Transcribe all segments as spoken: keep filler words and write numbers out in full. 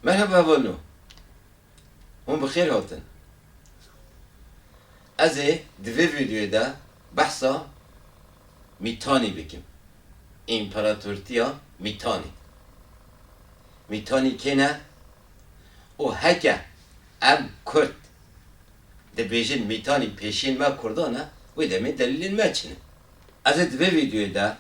Merheba hevalno. Hûn bi xêr hatin. Ez ê di vê vîdeoyê de behsa Mîtanî bikim. Împaratortiya Mîtanî. Mîtanî kê ne? Û heke em Kurd dibêjin Mîtanî pêşiyên me Kurdan e, wê demê delîlên me çi ne? Ez ê di vê vîdeoyê de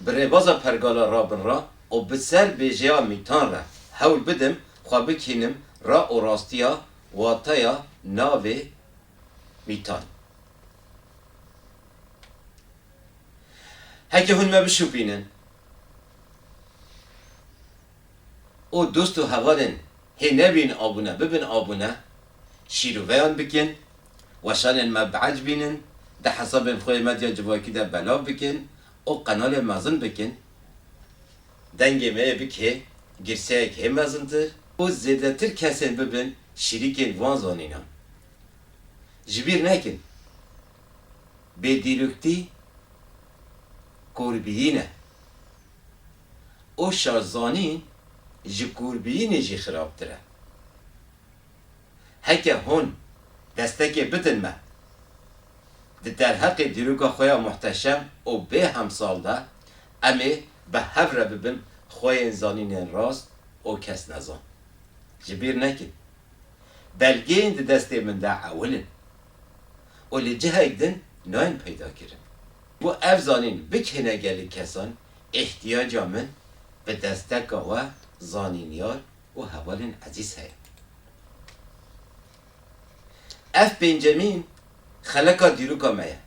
bi rêbaza pergala rabin re û bi ser bêjeya Mîtan re hewl bidim xwe bikînim ra û rastiya wateya navê Mîtan. Heke hûn me bişopînin û dost û hevalên hê nebîn abûne, bibin abûne, şîroveyan bikin, weşanên me biecibînin, di hesabên xwe yê medya civakî de belav bikin û qenalê mezin bikin, dengê me yê bike girseyek hê mezintir û zêdetir kesên bibin şirîkên van zanînan. Ji bîr nekin, bêdîroktî korbiyîn e û şarzanîn ji korbiyînê jî xirabtir e. Heke hûn destekê bidin me, di derheqê dîroka xwe ya muhteşem û bê hemsal de, em ê bi hev re bibin xweyên zanînên rast û kesnezan. Ji bîr nekin, belgeyên di destê min de ewil in û li cihek din nayên peyda kirin. Bo ev zanîn bikihêne gelek kesan, îhtiyaca min bi desteka we zanînyar û hevalên ezîz heye. Ev pêncemîn xeleka dîroka me ye.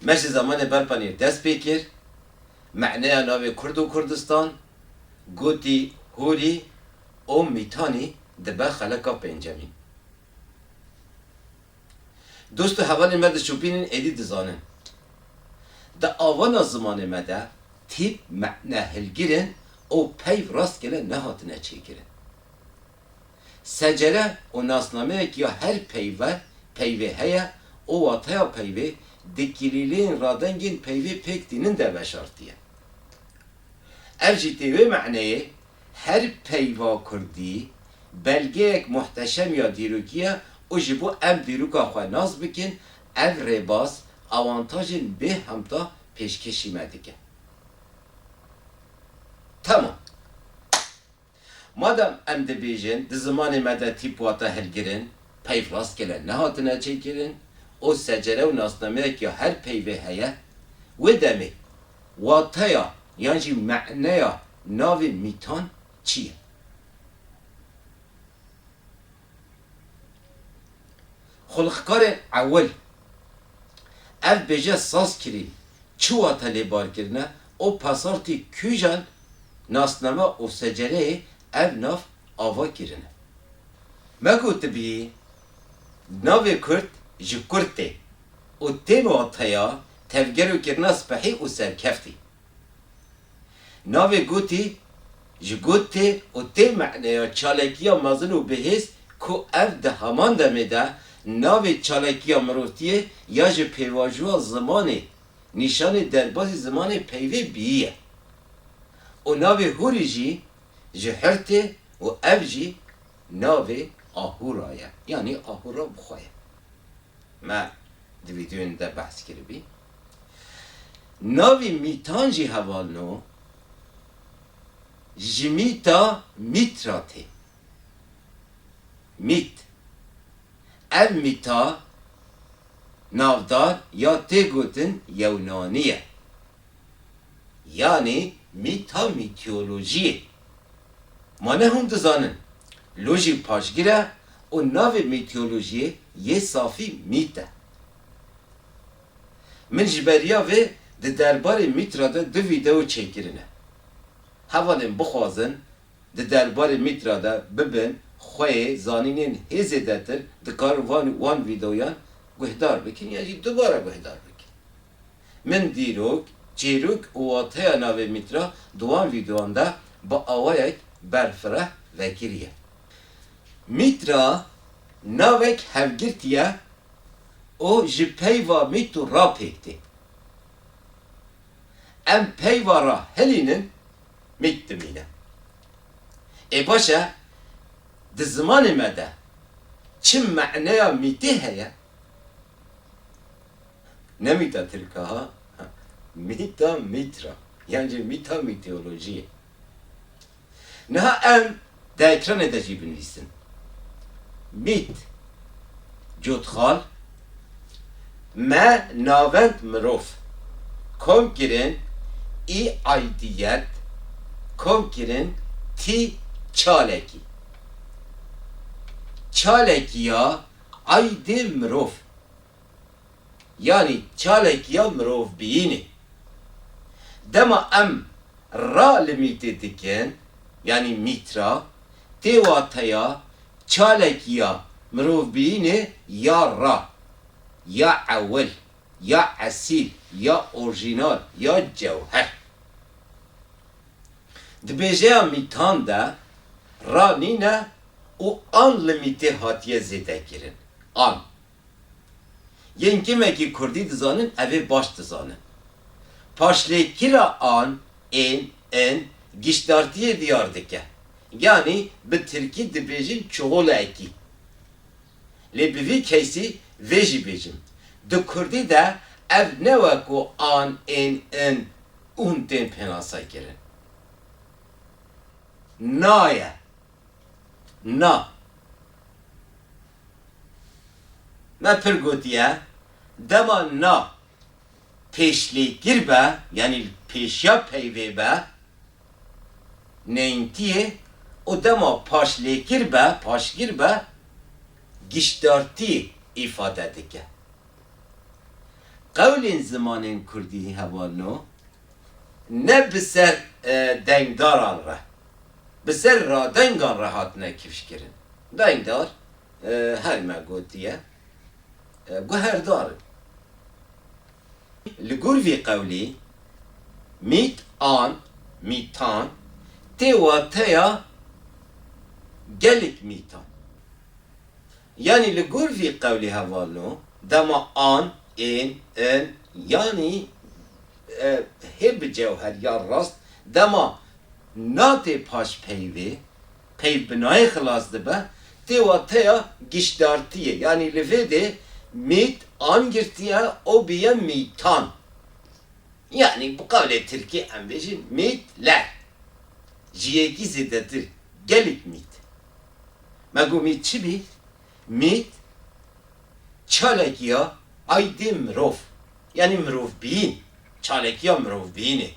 Me ji zemanê berpanî dest pê kir, me'neya navê Kurd û Kurdistan, gotî Hûrî û Mîtanî dibe xeleka pêncemîn. Dost û hevalên me dişopînin êdî dizanin. Di avana zimanê me de tîp, me'ne hilgirin û peyv rastgele nehatine çêkirin. Secere û nasnameyek ya her peyve, peyvê heye û wateya peyvê di kilîleyên radengên peyvê pêk tînin de veşartiye. Ev jî tê wê me'neyê her peyva kurdî belgeyek muhteşem ya dîrokî ye û ji bo em dîroka xwe nas bikin, ev rêbaz awantajên bêhemta pêşkêşî me dike. Tamam. Madem em dibêjin, di zimanê me de tîp wate hilgirin, peyv rastgele nehatine çêkirin û secere û nasnameyek ya her peyvê heye, wê demê wateya yan jî me'neya navê Mîtan çi ye? Xulixkarên ewil ev bêje saz kirî, çi wate lêbar kirine û pasartî kîjan nasname û secereyê ev nav ava kirine? Me gotibî, navê Kurd ji Kurd tê û tê bi wateya tevgerokirina spehî û serkeftî. Navê gotî ji got tê û tê me'neya çalekiya mezin û bihêz ku ev di heman demê de navê çalekiya mirovtiyê ya ji pêvajoya zimanê nîşanê derbazî zimanê peyvê bîyî ye. Û navê hûrî jî ji hir tê û ev jî navê ahûra ye, yanî ahûra bi xwe ye. Me di vîdeoyên de behs kiribî. Navê Mîtan jî hevalno ji mîta mîtra tê. Mît. Ev mîta navdar ya tê gotin yewnanî ye. Yanî mîta mîtolojiyê. Ma ne hûn dizanin, lojîk paşgir e û navê mîtolojiyê yê safî mît e. Min ji beriya vê di derbarê mîtra de du vîdeo çêkirine. Hevalên bixwazin di derbarê mîtra de bibin xweyê zanînên hê zêdetir, dikarin van, wan vîdeoyan guhdar bikin yan jî dubare guhdar bikin. Min dîrok, çîrok û wateya navê mîtra di wan vîdeoyan de bi awayek berfireh vekiriye. Mîtra navek hevgirtî ye û ji peyva mît û ra pêk tê. Em peyva ra hilînin, mît dimîne. Ê baş e, Di zimanê me de çi maneya mîtê heye? Ne mîta tirka ha, mîta mîtra. Yan jî mîta mîteolojiyê. Niha em di ekranê de jî binivîsin. Mît, cotxal, me navend mirov kom kirin, î aydiyet kom kirin, tî çalekî. Çalekiya aydê mirov. Yanî çalekiya mirovbiyînê. Dema em ra li mîtê dikin, yanî mîtra, tê wateya çalekiya mirovbiyînê ya ra, ya ewil, ya esîl, ya orjînal, ya cewher. Di bêjeya mîtan de ra nîne û an li mîtê hatiye zêdekirin. An. Yên kêmekî kurdî dizanin, ev ê baş dizanin. Paşlêkira an, ên, in, giştartiyê diyar dike. Yanî bi tirkî dibêjin çoğul ekî. Lê bi vî keysî vê jî bêjim. Di kurdî de ev ne wek ku an, ên, in, un tên pênasekirin. Na ye. Na. Me pir gotiye, dema na pêşlêkir be, yanî li pêşiya peyvê be, neyntiyê û dema paşlêkir be, paşgir be, giştartiyê îfade dike. Qewlên zimanên kurdî hevalno ne bi ser, e, dengdaran re, bi ser radengan re hatine kifşkirin. Dengdar, e, her me gotiye, e, guherdar in. Li gor vî qewlî, mît an, mîtan, tê wateya gelek mîtan. Yanî li gor vî qewlî hevalno, dema an, ên, in, yanî, e, hê bi cewher ya rast, dema na tê paş peyvê, peyv bi nayê xilas dibe, tê wateya gişdartiyê. Yanî li vê dê mît an girtiye û biye mîtan. Yanî bi qewlê tirkî em bêjin mît ler. Ji yekî zêdetir, gelek mît. Me got mît çi bî? Mît çalekiya aydê mirov. Yanî mirovbiyîn. Çalekiya mirovbiyînê.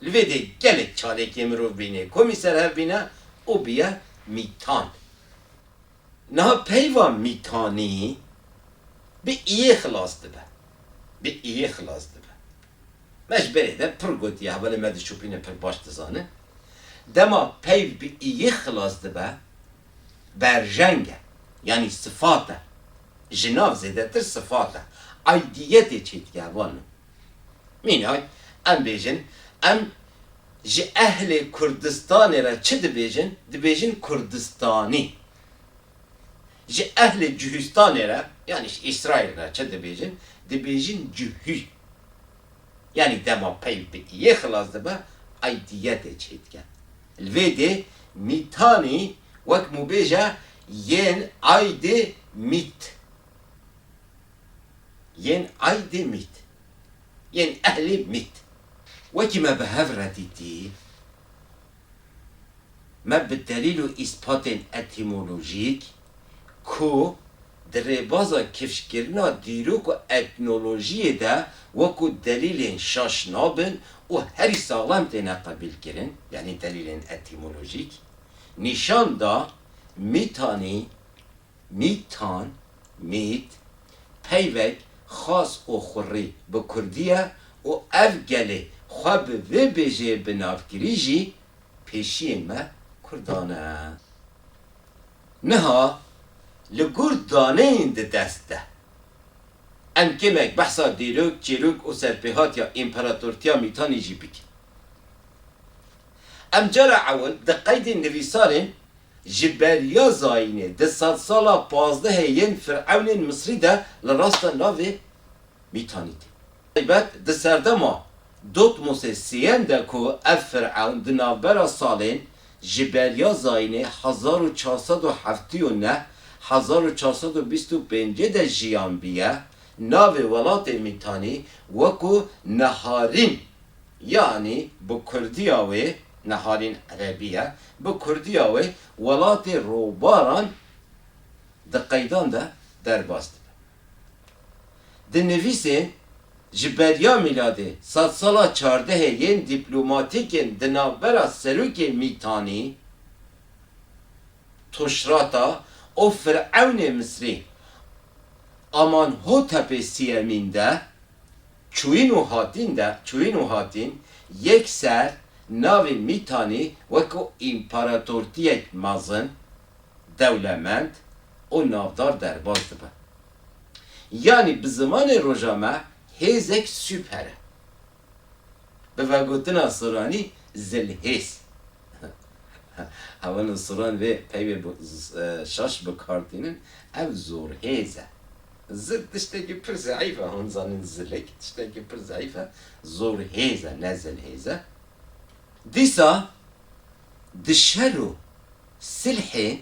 Li vê dê gelek çalekiyê mirovbiyînê komî ser hev bîne û biye mîtan. Niha peyva mîtanî bi iyê xilas dibe. Bi iyê xilas dibe. Me ji berê de pir gotiye, hevalê me dişopîne pir baş dizanin. Dema peyv bi iyê xilas dibe, berjeng e. Yanî sifat e. Ji nav zêdetir sifat e. Aydiyetê çêdike hevalno. Mînay, em bêjin, em ji ehlê Kurdistanê re çi dibêjin? Dibêjin Kurdistanî. Ji ehlê Cihûstanê re, yanî ji Îsraîl re çi dibêjin? Dibêjin Cihû. Yanî dema peyv bi iyê xilas dibe, aydiyetê çêdike. Li vê dê mîtanî wek mûbêje yên aydê mît. Yên aydê mît. Yên ehlê mît. Wekî me bi hev re dîtî, me bi delîl û îspatên etîmolojîk ku di rêbaza kifşkirina dîrok û etnolojiyê de wekû delîlên şaş nabin û herî saxlem têne qebîlkirin, yanî delîlên etîmolojîk, nîşan da mîtanî, mîtan, mît, peyvek xas û xurî bi kurdî ye û ev gelê xwe bi vê bêjeyê bi nav kirî jî pêşiyên me kurdan e. Niha li gor daneyên di dest de, em kêmek behsa dîrok, çîrok û serpêhatiya împaratortiya Mîtanî jî bikin. Em cara ewil di qeydên nivîsarên ji beriya zayînê di sedsala pazdehê yên firewnên Misrî de li rasta navê Mîtanî tê. Taybet di serdema Dotmosê sêyem de ku ev firewn di navbera salên ji beriya zayînê hezar û çar sed û heftê û neh, hezar û çar sed û bîst û pêncê de jiyan biye, navê welatê Mîtanî wekû Neharîn, yanî bi kurdiya wê, Neharîn erebî ye, bi kurdiya wê welatê robaran di qeydan de derbas dibe. Di nivîsên ji beriya mîladê sedsala çardehê yên dîplomatîkên di navbera serokê Mîtanî, Tuşrata û Firewnê Misrî Amanhotepê siyemîn de çûyîn û hatîn de, çûyîn û hatîn yekser navê Mîtanî wekû împaratortiyek mezin, dewlemend û navdar derbas dibe. Yanî bi zimanê roja me hêzek super e. Bi vegotina soranî zilhêz. Hevalno soran vê peyvê bi z-, e, şaş bi kar tînin, ev zorhêz e. Zil tiştekî pir zeîf e, hûn zanin zilik tiştekî pir zeîf e, zorhêz e, ne zilhêz e. Dîsa di şer û silhê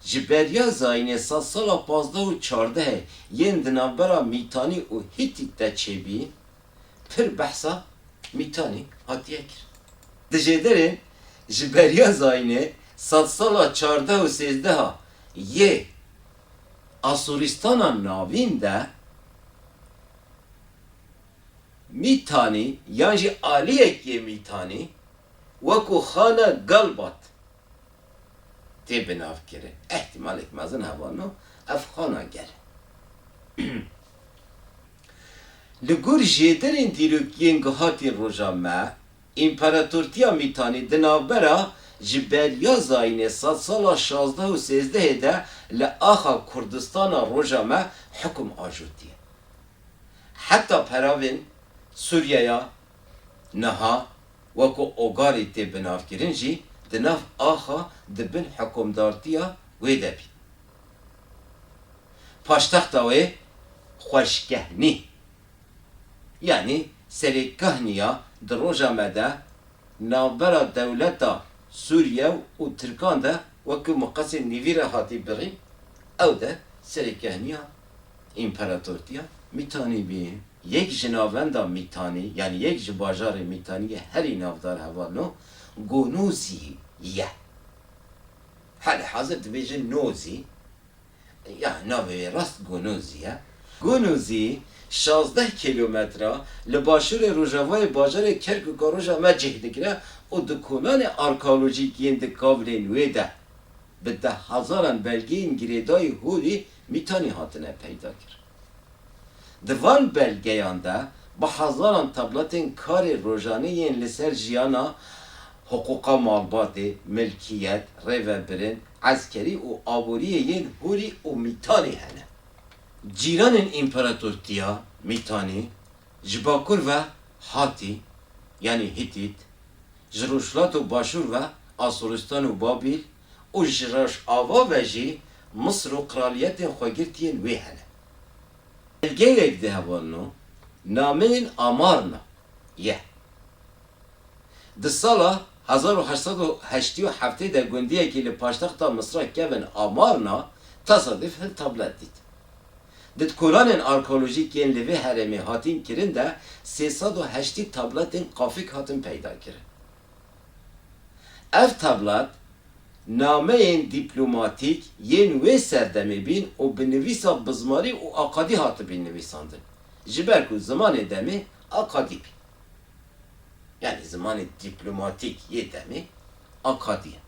ji beriya zayînê sedsala pazdeh û çardehê yên di navbera Mîtanî û Hîtît de çêbî, pir behsa Mîtanî hatiye kir. Di jêderên ji beriya zayînê sedsala çardeh û sêzdeha yê Asûrîstana Navîn de Mîtanî yan jî aliyek yê Mîtanî wekû Xana Galbat tê binavkirin. Îhtîmalek mezin hevalno ev xana gel e. Li gor jêderên dîrokî yên gihatî roja me, Împaratortiya Mîtanî di navbera ji beriya zayînê sedsala şazdeh û sêzdehê de li axa Kurdistana roja me hukum ajotiye. Heta peravên Sûriyeya niha wekû Ogarî tê binavkirin jî di nav axa di bin hukimdartiya wê de bî. Paştexta wê Xweşkehnî, yanî Serêkehniya di roja me de navbera dewleta Sûriye û Tirkan de wekî miqasê nîvî re hatî birîn, ew de serêkehniya Împaratortiya Mîtanî bî. Yek ji navenda Mîtanî, yanî yek ji bajarê Mîtaniyê herî navdar hevalno Gonozî ye. Halê hazir dibêjin Nozî, ya navê wê rast Gonozî ye. Gonozî şazdeh kîlometre li başûrê rojavayê bajarê Kerkûka roja me cih digire û di kolanê arkeolojîk yên di kavilên wê de bi dehhezaran belgeyên girêdayî holî Mîtanî hatine peyda kir. Di van belgeyan de bi hezaran tabletên karê rojane yên li ser jiyana, hiqûqa malbatê, milkiyet, rêvebirin, eskerî û aboriyê yên Hûrî û Mîtanî hene. Cîranên împaratortiya Mîtanî ji bakur ve Hatî, yanî Hîtît, ji rojhilat û başûr ve Asûristan û Babîl û ji rojava ve jî Misir û qiraliyetên xwegirtiyên wê hene. Belgeyek di hevalno nameyên Amarna ye. Di sala hezar û heşt sed û heştê û heftê de gundiyekî li paştexta Misra kevin Amarna tesadîf hin tablet dît. Di kolanên arkeolojîk yên li vê herêmê hatîn kirin de sê sed û heştê tabletên qafik hatin peyda kirin. Ev tablet nameyên dîplomatîk yên wê serdemê bîn û bi nivîsa bizmarî û akadî hatibîn nivîsandin. Ji ber ku zimanê demê akadî bî. Yanî zimanê dîplomatîk yê demê akadî ye.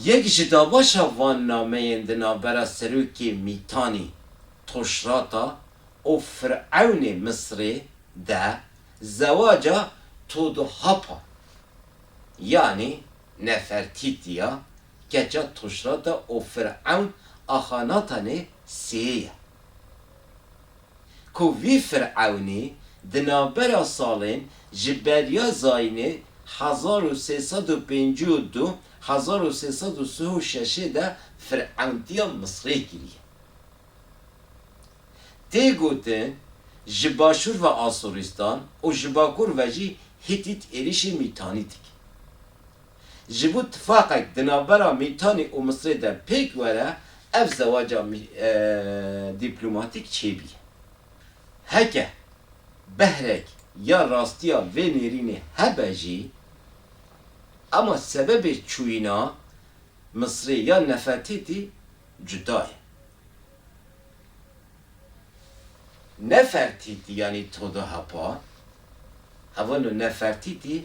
Yek ji dabaşa van nameyên di navbera serokê Mîtanî, Toşrata û Firewnê Misrê de zewaca Todhapa, yanî Nefertîtiya, keça Toşrata û Firewn Axanatanê sê ye. Ku vî Firewnî di navbera salên ji beriya zayînê hezar û sê sed û pêncî û du, hezar û sê sed û sih û şeş de firewntiya Misrê kiriye. Tê gotin, ji başûr ve Asûrîstan û ji bakur ve jî Hîtît êrîşê Mîtanî dike. Ji bo tifaqek di navbera Mîtanî û Misrê de pêk were, ev zewaca mî-, e, dîplomatîk çêbî. Heke behrek ya rastiya vê nêrînê hebe jî, ema sebebê çûyîna Misrê ya Nefertîtî cuda ye. Nefertîtî, yanî Todo Hapa, hevalno, Nefertîtî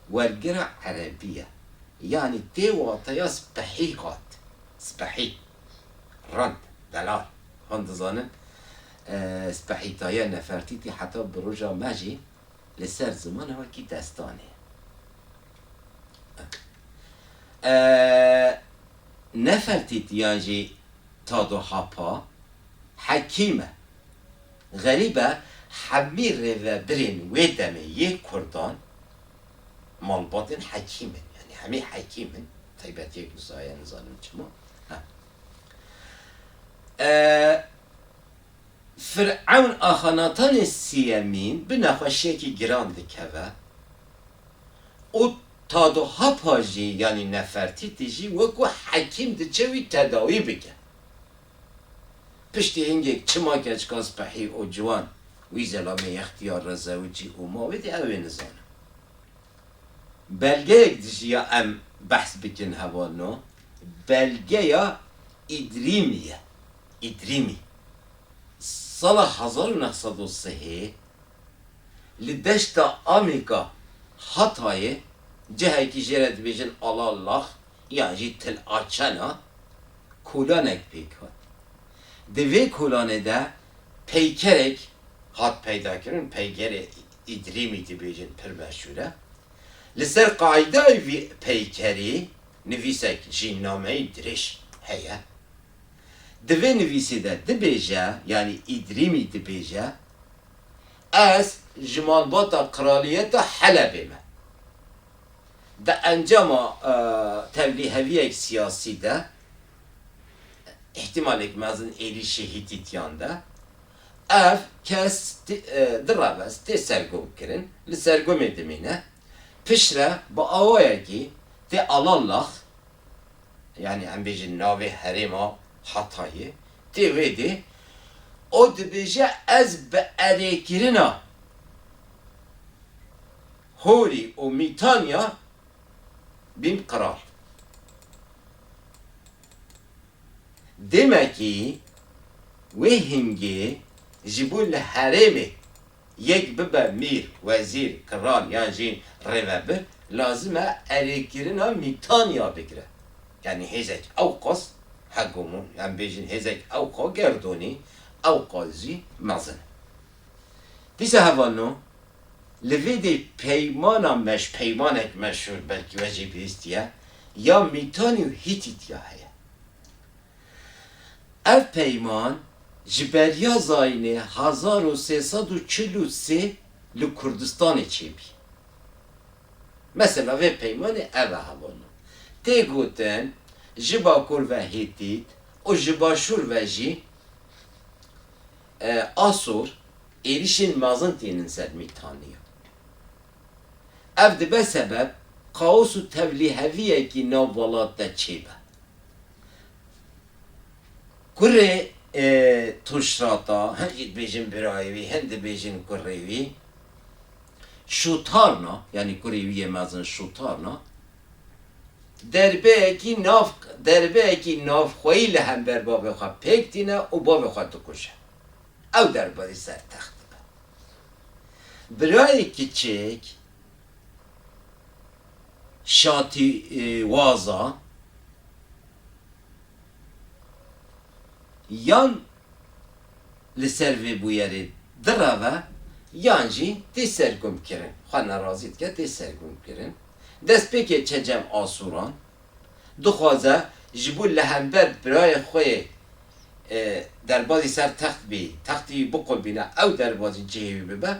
wergira erebî ye. Yanî tê wateya spehî hat. Spehî. Rind, delal. Hûn dizanin, e, spehîtaya Nefertîtî heta bi roja me jî li ser ziman wekî destanê. E, Nefertîtî yan jî Tado Hapa hekîm e. Xerîb e, hemî rêvebirên wê demê yê kurdan malbatên hekîm in. Yanî hemî hekîm in. Taybetiyek wisa ye, nizanim çima. Ha. E, Firewn Axenatanê siyemîn bi nexweşiyekî giran dikeve û Tado Hapa jî, yanî Nefertîtî jî wekû hekîm diçe wî tedawî bike. Piştî hingek çima keçika spehî û ciwan wî zelamê yextiyar re zewicî û ma wê dê, ew ê nizanim. Belgeyek dijî ya em behs bikin hevalno, belgeya Îdrîmî ye. Îdrîmî. Sala hezar û neh sed û sihê li deşta Amîka Hatayê cihekî jê re dibêjin Alalax yan jî Til Açena kolanek pêk hat. Di vê kolanê de peykerek hat peydakirin, peykerê Îdrîmî dibêjin, pir meşhûr e. Li ser qaydayê vî peykerî nivîsek, jînnameyî dirêj heye. Di vê nivîsê de dibêje, yanî Îdrîmî dibêje, ez ji malbata Qiraliyeta Helebê me. Di encama, e, tevlîheviyek siyasî de, îhtimalek mezin êrîşê Hîtîtiyan de, ev kes tê, e, direve, tê sergom kirin, li sergomê dimîne. Piştre bi awayekî tê Alalax, yanî em bêjin navê herêma Hatayê, tê wê dê, û dibêje, ez bi erêkirina Horî û Mîtanya bîm qral. Demekî wê hingê ji bo li herêmê yek bibe mîr, wezîr, kiral yan jî rêvebir, lazim e erêkirina Mîtanya bigire. Yanî hêzek ewqas hegemon, em bêjin hêzek ewqa gerdonî, ewqas jî mezin. Dîsa hevalno, li vê dê peymana meş-, peymanek meşhûr, belkî we jî bihîstiye, ya Mîtanî û Hîtîtiya heye. Ev peyman ji beriya zayînê hezar û sê sed û çil û sê li Kurdistanê çêbî. Mesela vê peymanê ev e hevalno. Tê gotin, ji bakur ve Hîtît û ji başûr ve jî, e, Asûr êrîşên mezin tînin ser Mîtaniya. Ev dibe sebeb kaos û tevlîheviyekî nav welat de çêbe. Kurê, e, Tuşrata, hin jî dibêjin birayê wî, hin dibêjin kurê wî, Şûtarna, yanî kurê wî yê mezin Şûtarna, derbeyekî nav, derbeyekî navxweyî li hember bavê xwe pêk tîne û bavê xwe dikuje. Ew derbazî ser text dibe. Birayê kiçik Şatî, e, Waza yan li ser vê bûyerê direve yan jî tê sergomkirin. Xwe nerazî dike, tê sergomkirin. Destpêkê çe cem Asûran. Dixwaze ji bo li hember birayê xwe yê, e, derbazî ser text bî, textî wî biqulbîne, ew derbazî cihê wî bibe.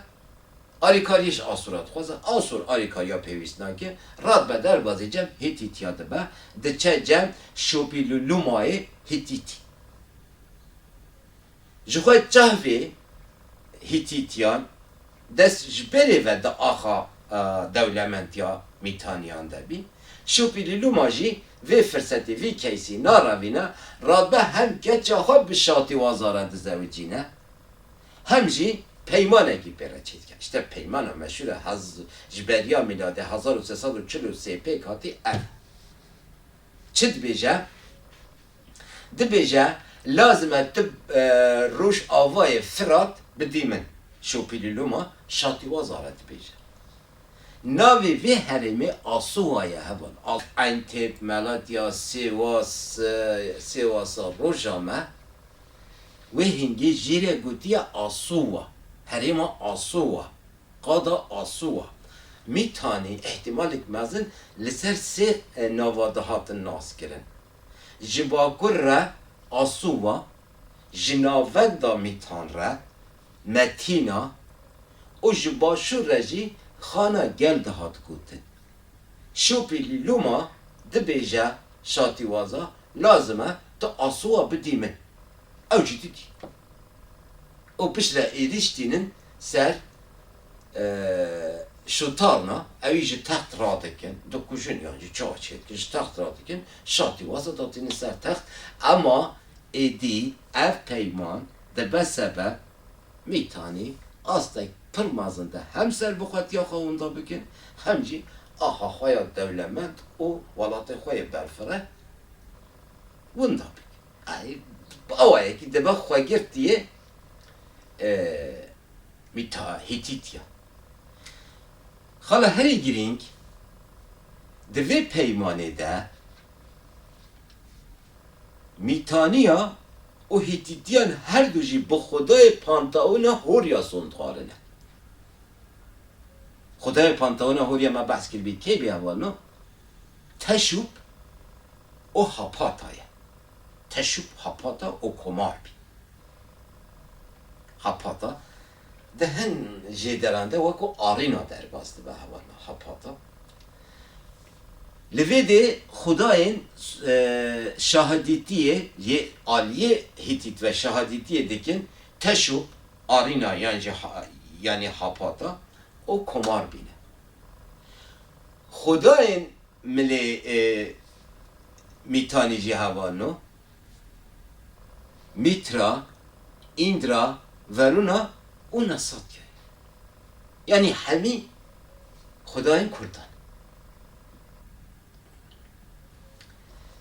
Alîkariyê ji Asûra dixwaze. Asûr alîkariya pêwîst nake, radibe derbazî cem Hîtîtiya dibe, diçe cem Şopîlûlûmayê Hîtîtî. Ji xwe çavê Hîtîtiyan dest ji berê ve di axa, e, dewlementiya Mîtaniyan de bî. Şopîlîlûma jî vê firsetê, vî keysî narevîne, radibe hem keça xwe bi Şatîwaza re dizewicîne, hem jî peymanekî pê re çêdike. Îşte peymana meşhûr e, hez-, ji beriya mîladê hezar û sê sed û çil û sê pêk hatî ev. Çi dibêje? Dibêje, lazim e tu, e, Rojavayê Firat bidî min. Şopîlîlûma Şatîwaza re dibêje. Navê vê herêmê Asuwa ye heval. As-, Entêb, Melatya, Sêwas, e, Sêwasa Rojame. Wê hingê jê re gotiye Asuwa. Herêma Asuwa. Qada Asuwa. Mîtanî îhtimalek mezin li ser sê, e, nava dihatin naskirin. Ji bakur re Asuwa, ji navenda Mîtan re Metîna û ji başûr re jî Xana Gel dihat gotin. Şopîlîlûma dibêje Şatîwaza, lazim e tu Asuwa bidî min. Ew jî didî. Û piştre êrîş tînin ser, e, Şotarna, ewî ji text radikin, dikujin yan jî çawa çêdikin, ji text radikin, Şatîwaza datînin ser text. Ema êdî ev peyman dibe sebeb Mîtanî astek pir mezin de hem serbixwetiya xwe winda bikin, hem jî axa xwe ya dewlemend û welatê xwe yê berfireh winda bikin. Ay, bi awayekî dibe xwegirtiyê, e, Mîta-, Hîtîtiya. Xala herî girîng, di vê peymanê de Mîtaniya û Hîtîtiyan her du jî bi xwedayê Pantaona Horya sondxwar in. Xwedayê Pantaona Horya me behs kiribî kê bî hevalno? Teşûp û Hapata ye. Teşûp, Hapata û Komar bî. Hapata. Di hin jêderan de wekû arîna derbas dibe hevalna Hapata. Li vê dê xwedayên, e, şahidîtiyê yê aliyê Hîtît ve şahidîtiyê dikin Teşûp, arîna yan jî ha-, yanî Hapata û Komar bîne. Xwedayên milê, e, Mîtanî jî hevalno, Mîtra, Îndra, Verûna û Nasatya. Yanî hemî xwedayên Kurdan.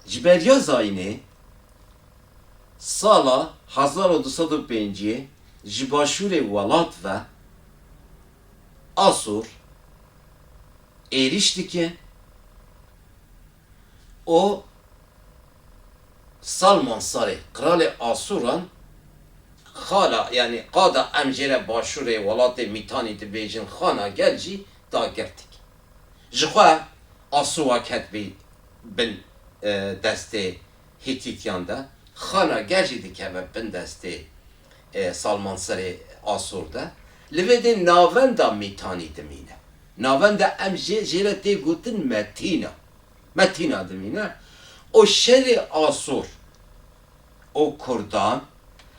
Ji beriya zayînê sala hezar û du sed û pêncî ji başûrê welat ve Asûr êrîş dikin û Salmansarê, qralê Asûran, xala, yanî qada em jê re başûrê welatê Mîtanî dibêjin, Xana Gel jî dagir dike. Ji xwe Asuwa ketibî bin, e, destê Hîtîtiyan de, Xana Gel jî dikeve bin destê, e, Salmanserê Asûr de. Li vê dê navenda Mîtanî dimîne. Navenda em jê, jê re tê gotin Metîna. Metîna dimîne. Û şerê Asûr û Kurdan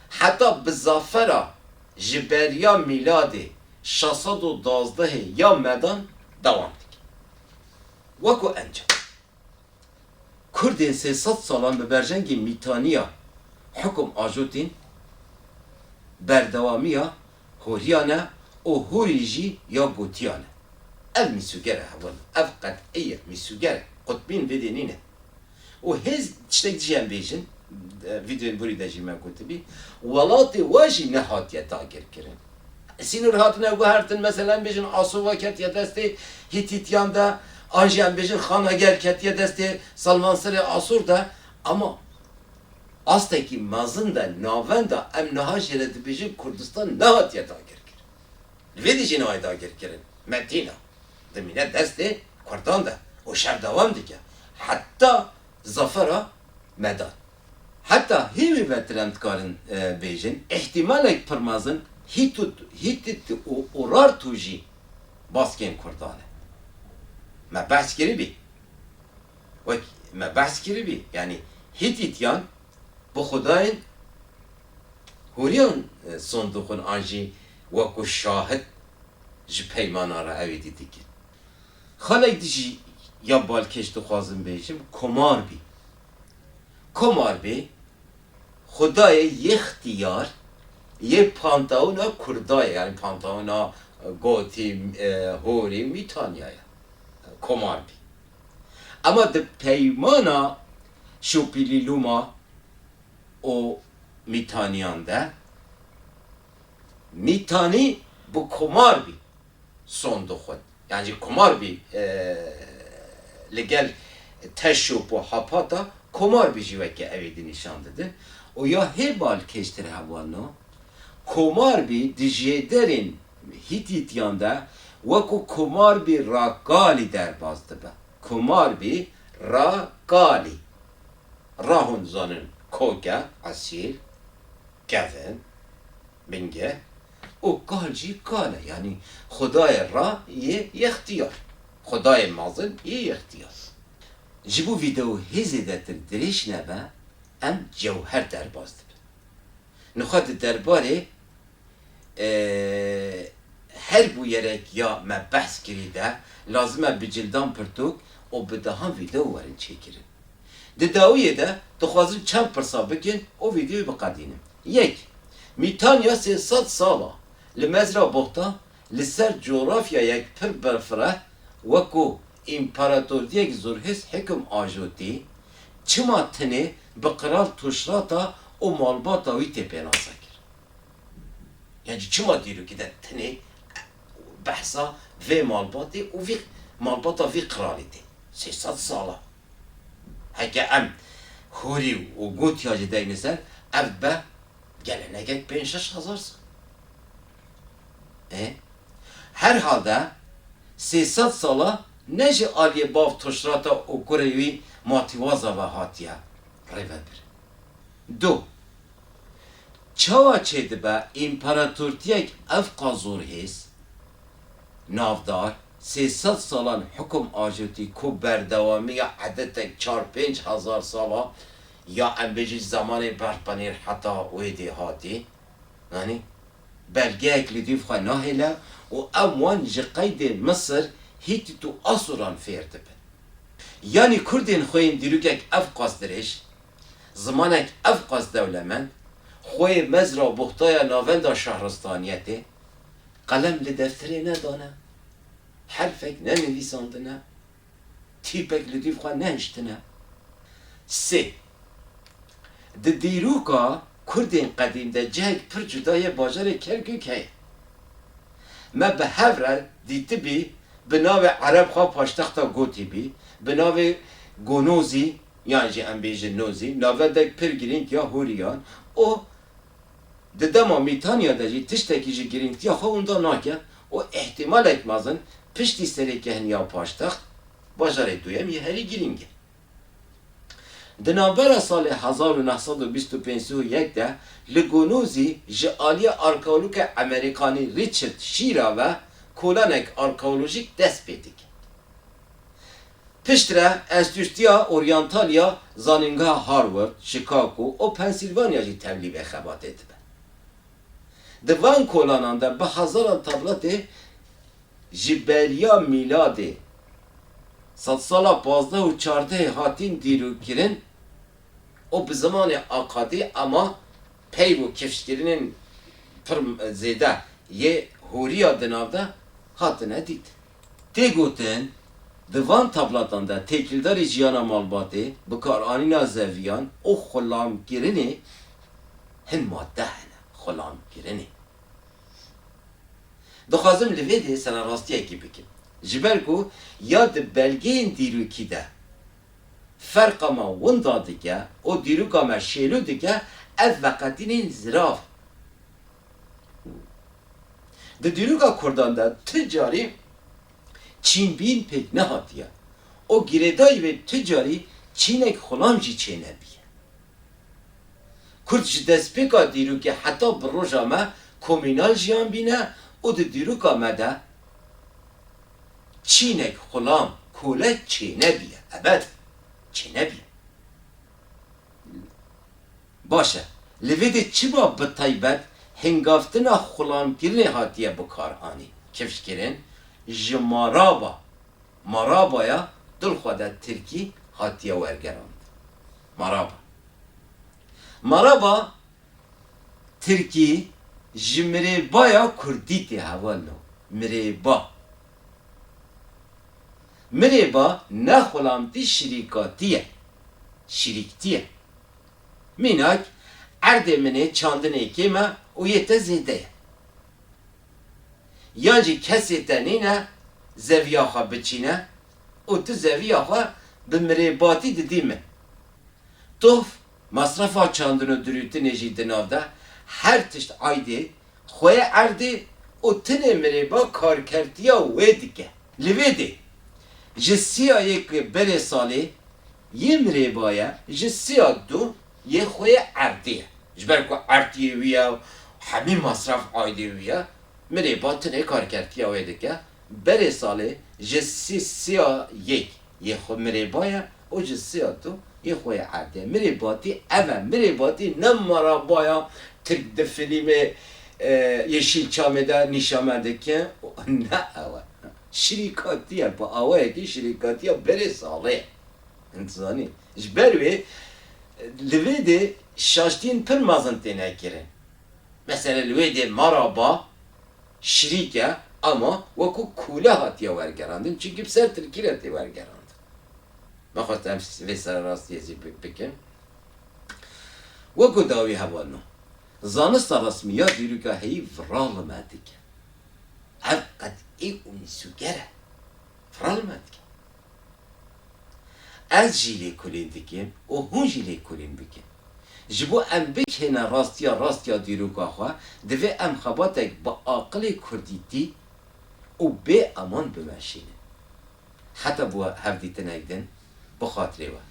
heta bi zafera ji beriya mîladê şeş sed û duwazdehê ya medan dewam dike. Wekû encam. Kurdên sê sed salan bi berjengê Mîtaniya hukum ajotîn, berdewamiya Horiyan e û Horî jî ya gotiyan e. Ev mîsûger e hevalno. Ev qet'î ye, mîsûger e. Qutbîn vê dê nîne. Û hêz tiştek jî em bêjin, e, vîdeoyên borî de jî me gotibî, welatê we jî nehatiye dagirkirin. Sînor hatine guhertin, mesela em bêjin Asûr ve ketiye destê Hîtîtiyan de, an jî em bêjin Xana Gel ketiye destê Salmanserê Asûr de, ama astekî mezin de navenda em niha jê re dibêjin Kurdistan nehatiye dagirkirin. Li vê dî jî nayê dagirkirin. Metîna dimîne destê Kurdan de û şer dewam dike. Heta zafera medan. Heta hîvî vetir em dikarin, e, bêjin, îhtîmalek pir mezin Hîtût, Hîtît û Urartû jî baskên Kurdan e. Me behs kiribî. Wek me behs kiribî, yanî Hîtîtiyan bi xwedayên Hûriyan, e, sond dixwin an jî wekû şahid ji peymana re ew ê dî dikin. Xalek dî jî ya balkêş dixwazim bêjim, Komarbî. Komarbî, xwedayê yextiyar yê panteona Kurda ye, yanî panteona Gotî, e, Horî, Mîtanya ye. Komarbî. Ema di peymana Şopîlîlûma û Mîtaniyan de, Mîtanî bi Komarbî son dixwin. Yanî Komarbî, e, li gel Teşop û Hapata Komarbî jî weke ew ê dinîşan didin. Û ya hê balkêştir hevalno, Komarbî di jêderên Hîtîtiyan de wekû Komarbî Rakalî derbas dibe. Komarbî Rakalî. Ra hûn dizanin kok e, esîl, kevin, bingeh û kal jî kal e. Yanî xwedayê Ra yê yextiyar. Xwedayê mezin yê yextiyar. Ji bo vîdeo hê zêdetir dirêj nebe, em cewher derbas dibin. Nixwe di derbarê, e, her bûyerek ya me behs kirî de, lazim e bi cildan pirtûk û bi dehan vîdeo werin çêkirin. Di dawiyê de dixwazin çend pirsa bikin û vîdeoyê biqedînim. Yek, Mîtanya sê sed sal a li mezra Boxtan li ser cografyayek pir berfireh wekû împaratortiyek zorhêz hikim ajotî, çima tenê bi Qral Tuşrata û malbata wî tê pênase kir? Yanî çima dîrokî de tenê behsa vê malbatê û vî malbata vî qralê tê? Sê sed sal a. Heke em Horî û Gotiya jî deyne ser, ev be gelenekek pênc şeş hezar sal. E? Herhalde sê sed sal a ne ji aliyê bav Tuşrata û kurê wî Matîwaza ve hatiye rêvebirin. Du. Çawa çêdibe împaratortiyek evqa zorhêz, navdar, sê sed salan hukum ajotî ku berdewamiya edetek çar pênc hezar sal a, ya em bêjin ji zemanê Berhpenîr heta wê dê hatî, yanî belgeyek li dîv xwe nahêle û em wan ji qeydê Misir, Hîtît û Asoran fêr dibin. Yanî Kurdên xweyên dîrokek evqas dirêj, zimanek evqas dewlemend, xweyê mezra buxtaya navenda şehristaniyetê, qelem li defterê nedane, herfek nenivîsandine, tîpek li dîv xwe nehiştine. Sê. Di dîroka Kurdên qedîm de cihek pir cuda yê bajarê Kerkûk heye. Me bi hev re dîtibî, bi navê ereb xwe paştexta gotîbî, bi navê Gonozî, yan jî em bêjin Nozî, navendek pir girîng ya Hûriyan û di dema Mîtanya de jî tiştekî ji girîngtiya xwe winda nake û îhtîmalek mezin piştî serêkehiniya paştext, bajarê duyem yê herî girîng e. Di navbera salê hezar û neh sed û bîst û pênc û yek de li Gonozî ji aliyê arkeologê Amerîkanî Richard Shira ve kolanek arkeolojîk dest pê dike. Piştre Enstîtuya Oryantal ya Zanîngeha Harvard, Chicago û Pennsylvania jî tevlî vê xebatê dibe. Di van kolanan de bi hezaran tabletê ji beriya mîladê sedsala pazdeh û çardehê hatin dîrokkirin û bi zimanê akadî ema peyv û kifşkirinên pir zêde yê hûriya di nav de hatine dîtin. Tê gotin, di van tabletan de têkildarî jiyana malbatê, bikaranîna zeviyan û xulamkirinê hin madde hene. Xulamkirinê. Dixwazim li vê dê sererastiyekî bikim. Ji ber ku ya di belgeyên dîrokî de ferqa me winda dike û dîroka me şêlo dike, ev veqetînên zirav. Di dîroka Kurdan de tu carî çînbîn pêk nehatiye û girêdayî wê tu carî çînek xulam jî çênebiye. Kurd ji destpêka dîrokê heta bi roja me komînal jiyan bîne û di dîroka me de çînek xulam, kole çênebiye. Ebed çênebiye. Baş e. Li vê de çima bi taybet hingavtina xulamkirinê hatiye bikaranîn? Kifşkirin ji maraba, marabaya dil xwe de tirkî hatiye wergerandin. Merhaba. Merhaba tirkî ji mirêbaya kurdî tê hevalno. Mirêba. Mirêba ne xulamtî şirîkatî ye. Şirîktî ye. Mînak, erdê min ê çandinê kêm e û yê te zêde ye. Yan jî kesê te nîne zeviya xwe biçîne û tu zeviya xwe bi mirêbatî didî min. Tof, masrefa çandin û dirûtinê jî di nav de her tişt aydê xweyê erdê û tinê mirêba karkertiya wê dike. Li vê dê, ji siya yek berê salê yê mirêba ye, ji siya du yê xweyê erdê ye. Ji ber ku erdiyê wî ye û hemî masraf aydê wî ye, mirêba tinê karkertiya wê dike. Berê salê ji sî, siya yek yê xwe mirêba ye û ji siya du yê xweyê erdê ye. Mirêbatî ev e. Mirêbatî ne merhabaya Tirk di filmê, e, Yeşilçamê de nîşan me dikin. Ne ew e. Şirîkatî ye. Bi awayekî şirîkatiya berê salê ye. Dizanî. Ji ber wê li vê dê şaştiyên pir mezin têne kirin. Mesela li wê dê merhaba şirîk e ama wekû kûle hatiye wergerandin. Çimkî bi ser tirkî re tê wergerandin. Me xwest em vê sererastiyê zî bi-, bikin. Wekû dawî hevalno. Zanista resmî ya dîroka heyî viral me dike. Ev qet'î û mîsûger e. Viral me dike. Ez jî lêkolîn dikim û hûn jî lêkolîn bikin. Ji bo em bigihîne rastiya rast ya dîroka xwe, divê em xebatek bi aqilê kurdîtî û bê eman bimeşînin. Heta bo hevdîtinek din, bi xatirê we.